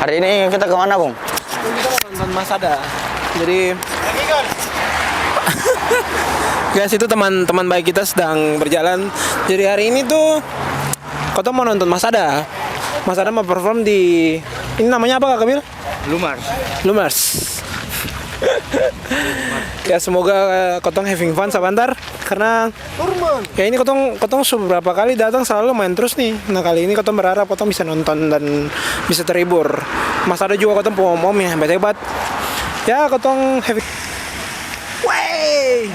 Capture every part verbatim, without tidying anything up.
Hari ini kita kemana, Bung? Kita mau nonton Masada. Jadi, guys, itu teman-teman baik kita sedang berjalan. Jadi hari ini tuh, kotong mau nonton Masada. Masada mau perform di, ini namanya apa, Kak Kabil? Lumars. Lumars. Ya, semoga, eh, kotong having fun sabantar, karena ya, ini kotong, kotong su berapa kali datang, selalu main terus nih. Nah, kali ini kotong berharap kotong bisa nonton dan bisa terhibur. Masih ada juga kotong pung om-om yang hebat-hebat. Ya, kotong having, wey!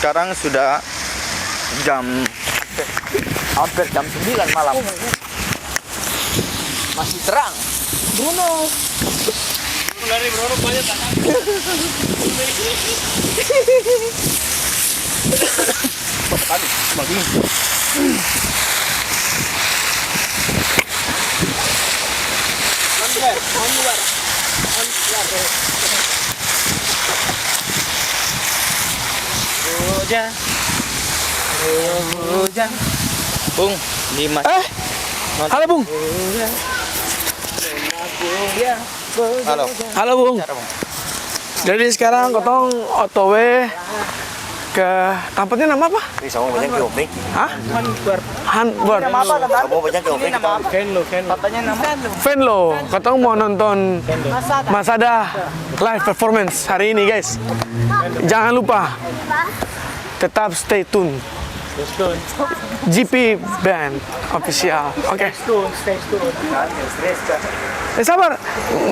Sekarang sudah jam, hampir jam sembilan malam. Masih terang. Bruno. Dari Bruno banyak tanah. Aduh, bagus. Anwar, Anwar, Anwar. Hujan, hujan. Bung, di mas- Eh, halo, Bung. Halo. Halo, Bung. Bicara, Bung. Jadi sekarang kotong O T W ke, tampatnya nama apa? Ini sama banyak yang open. Hah? Hanford. Sama banyak yang open. Venlo, Venlo. Venlo. Kotong mau nonton Masada live performance hari ini, guys. Jangan lupa tetap stay tune. G P Band Official. Oke. Stay tune, stay tune. Eh, sabar.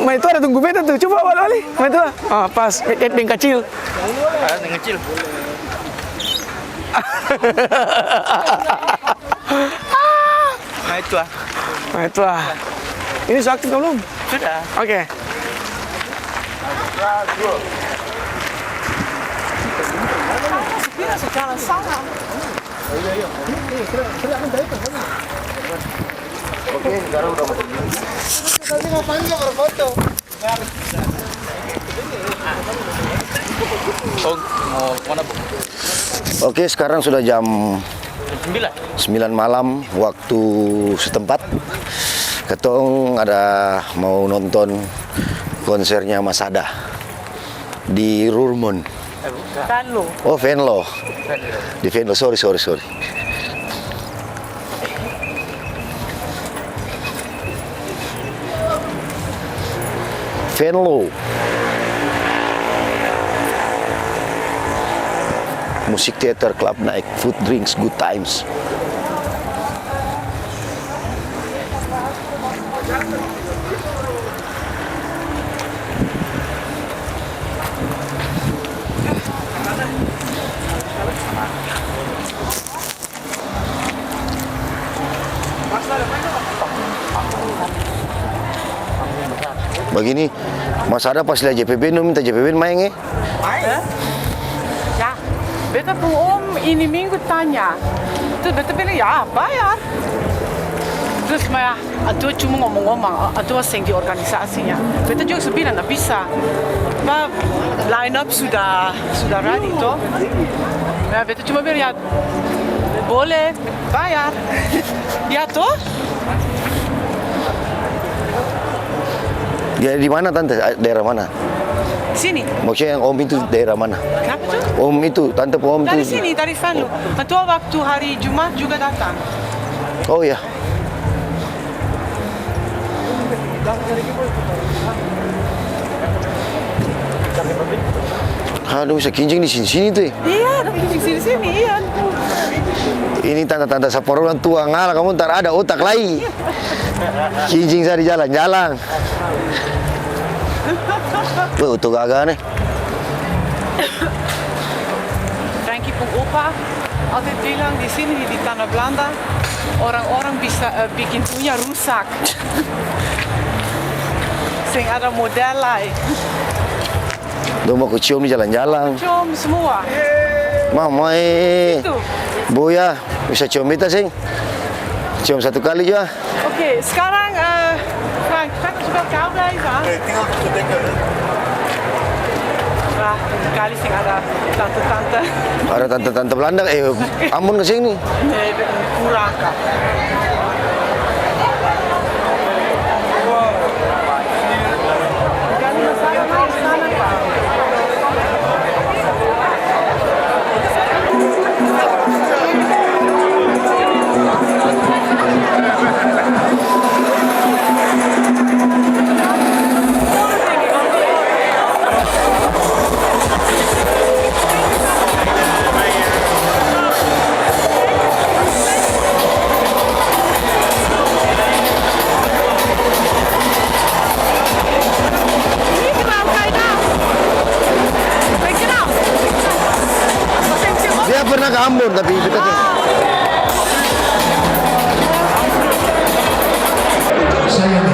Maitua ada tunggu beta tuh. Coba balik, balik. Maitua. Ah, pas. Eh, eh, deng kacil. Ah, deng kacil. Maitua. Maitua. Ini su aktif ka belum? Sudah. Oke. Oh, mau mana, Bu? Oke, sekarang sudah jam sembilan. Sembilan malam waktu setempat. Katong ada mau nonton konsernya Masada di Roermond. Venlo. Oh, Venlo. Di Venlo, sorry, sorry, sorry. Venlo. Musik, teater, club night, food, drinks, good times. Bagini, Masada pas lia J P B, dong minta J P B maeng e. Hah? Ya, beta pung om ini minggu tanya. Terus beta bilang, "Ya, bayar." Terus ma, antua cuma ngomong-ngomong, antua seng di organisasinya. Beta juga su bilang, "Nda bisa." Ba, line up sudah, sudah ready to. Ya, beta cuma bilang, "Ya, boleh." Bayar. Ya to? Dia di mana, Tante? Daerah mana? Sini. Maksudnya yang om itu daerah mana? Kenapa tuh? Om itu, Tante pung om itu. Dari sini, dari Venlo. Ketua waktu hari Jumat juga datang. Oh, iya. Aduh, bisa kinjing di sini-sini tuh, e. Iya, dong kinjing sini-sini, iya. Ini tanta-tanta saparlu dong tua ngala, kamong tar ada otak lai. Kinjing sa di jalang-jalang. Weh, oto gaga ne. Frankie pung opa, Alfred bilang di sini di Tanah Belanda, orang-orang bisa, eh, bikin punya rusak. Seng ada model lai. Dong baku ciom di jalang-jalang. Ciom semua. Mama e. Itu. Boya, bisa ciom beta seng? Ciom satu kali jua. Oke, sekarang, eh, Frank, kita coba kau guys, ah. Eh, tinggal satu dekat, ya. Wah, kali seng ada tante-tante. Ada tante-tante Belanda, eh, Ambon ke sini. Eh, kurang, Kak. Pernah ke Ambon, tapi beta seng. Sayang.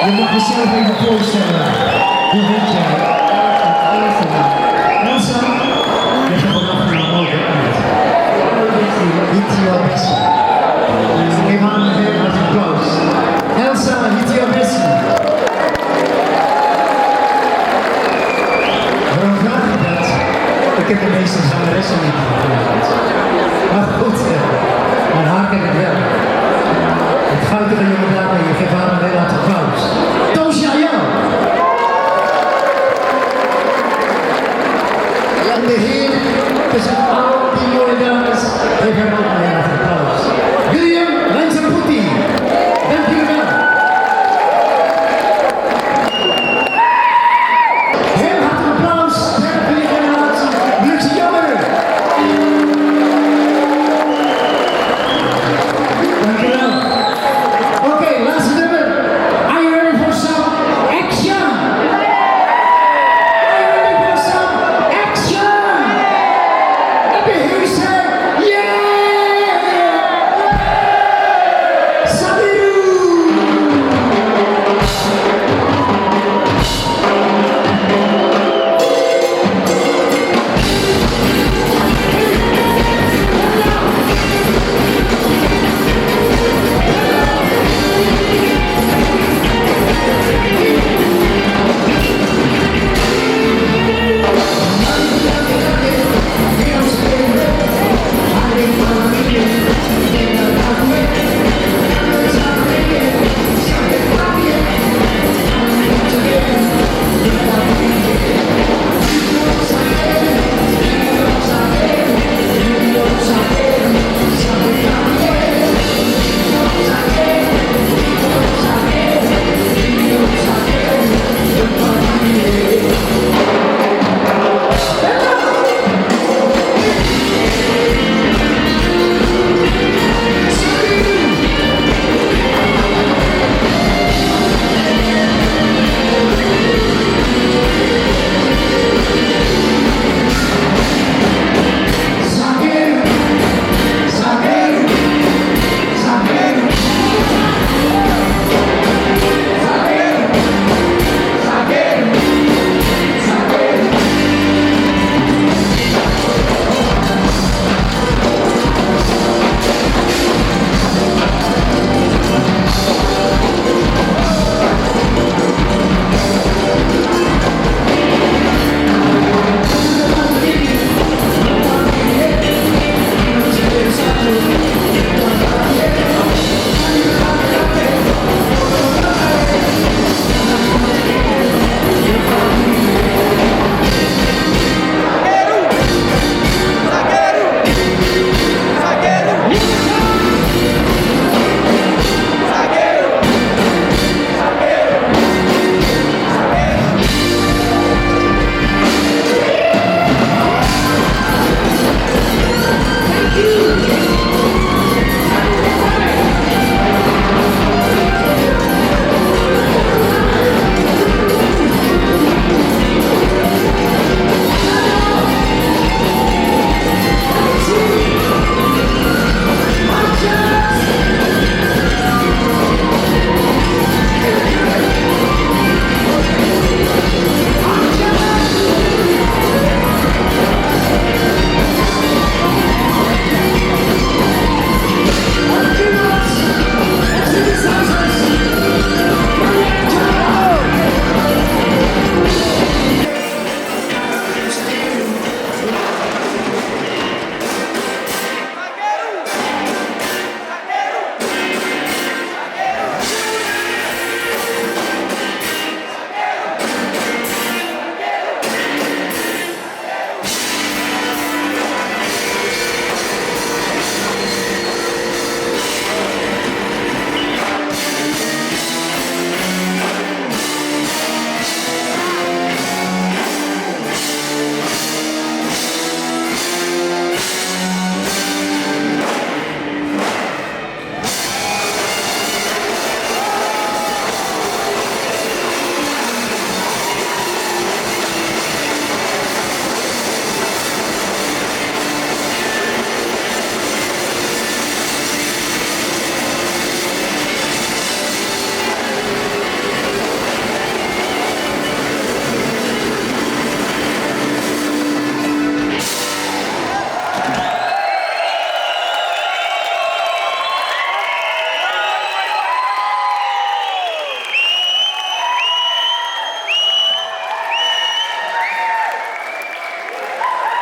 Terima kasih, Ibu Paul, Sarah. Bu Richard. Elsa. Beta pernah kenal mau dia. It's your best. Give her a hand of applause. Elsa, it's your best. Orang bilang, "That's, look at the faces on the rest of the people." Ah, goed, ja. Maar harken het wel. Het foute van jonge dame, je geeft haar een heel hard applaus. Toosje Ayel. Yang di William Lancang Putih, dan Firman. Hem, hartu aplaus, hem, pilih langsung, William Jammer. Dan Firman. Okay, last number. Are you ready for some action? Are you ready for some action? Let me hear you say, "Yeah!" Sabiru!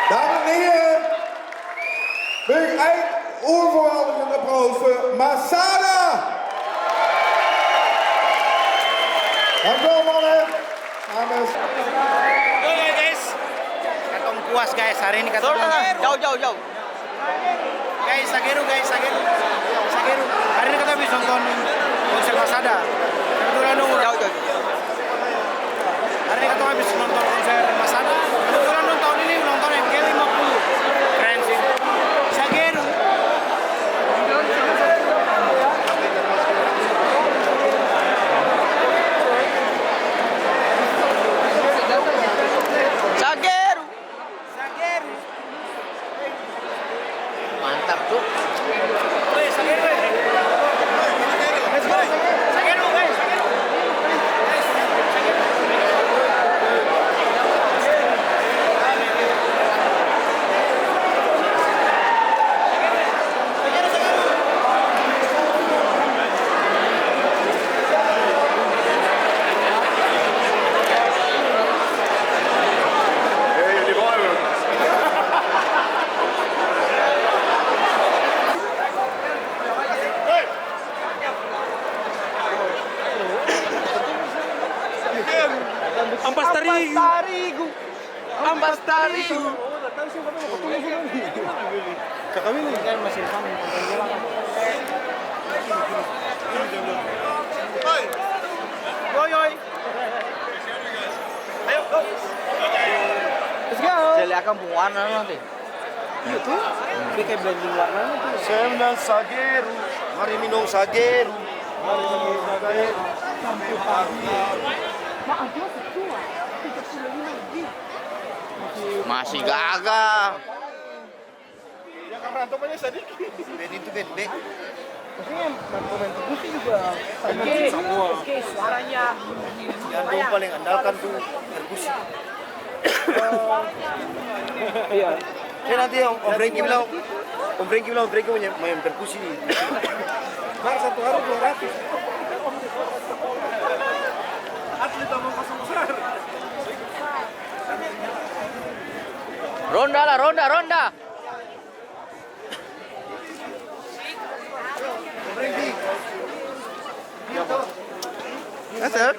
Dames en heren, wil ik eigenlijk vooral een applaus voor Masada. Dank u wel, mannen. Dames. Tong puas, guys, hari ini katong. Jauh, jauh, jauh. Guys, Sageru, guys, Sageru. Sageru. Hari ini katong habis nonton konser Masada. Kebetulan dong, jauh, jauh. Hari ini katong habis nonton konser Masada. Kebetulan dong tahun ini ulang tahun yang ke lima puluh. Keren sih. Sageru. Sageru. Sageru. Mantap, Cuk. Ampas tarigu. Ampas tarigu. Ampas tarigu. Oi, oi. Ayo, go. Let's go. Cari akang pung warna nanti. Iya tuh. Dia kayak blending warnanya tuh. Saya bilang Sageru. Mari minum Sageru. Mari minum Sageru. Masih gagah. Ya, kan rantau banyak sadiki. Band itu band back. Maksudnya, main pemain perkusi juga. Oke, oke, suaranya. Yang dong paling andalkan tuh perkusi. Iya. Saya nanti Om, Om Franky bilang, Om Franky bilang, Om Franky mau main perkusi. Mar, satu hari dua ratus. Atlet tambah kosong besar. Ronda lah, ronda, ronda. Asal?